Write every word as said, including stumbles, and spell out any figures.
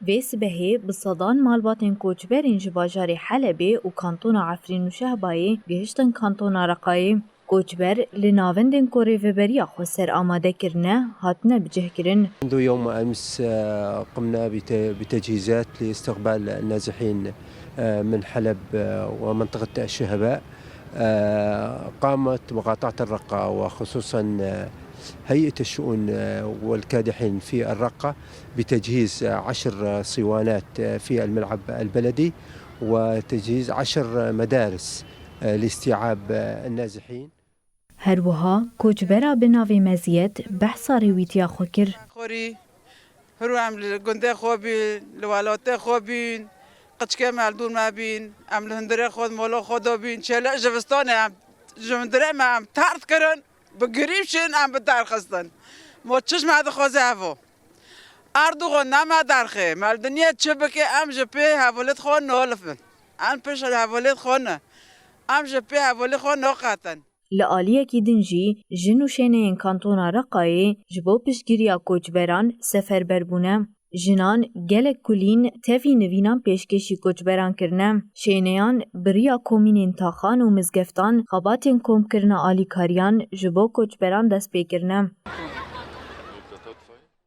Vê sibehê bi sedan malbatên koçberên ji bajarê Helebê û kantona Efrîn û Şehbayê gihiştin kantona Reqayê. Koçber li navendên ku rêveberiya xwe ser amade kirine, hatine bicihkirin. منذ يوم أمس، آه، قمنا بت-، بتجهيزات لاستقبال النازحين، آه، من حلب، آه، ومنطقة الشهباء. آه، قامت مقاطعة الرقة وخصوصًا، آه، هيئة الشؤون، آه، والكادحين في الرقة بتجهيز، آه، عشر صوانات، آه، في الملعب البلدي، وتجهيز عشر مدارس، آه، لاستيعاب، آه، النازحين. Her wiha koçbera bi navê Meziyet behsa rêwîtiya xwe kir. Xorî, hiru em li gundê xwe bîn, li welatê xwe bîn, qiçkê me li dûr me bîn, em li hundirê xwe, mola xwe de bîn, çêlê jivistanê em ji hundirê me em terd kirin, bi girî şin em bi derxistin. Mo çiş me dixwaze evo. Erdogan ne me derxê, me li dinyê çi bike em ji pê hevalêt xwe nolifin. Em pişt hevalêt xwe ne. Em ji pê hevalê xwe noqetin. Li aliyekî din jî jin û şêneyên kantona Reqayê ji bo piştgiriya koçberan seferber bûne. Jinan gelek kulîn tevî nivînan pêşkêşî koçberan kirine. Şêneyan bi riya komînên taxan û mizgeftan xebatên komkirina alîkariyan ji bo koçberan dest pê kirine.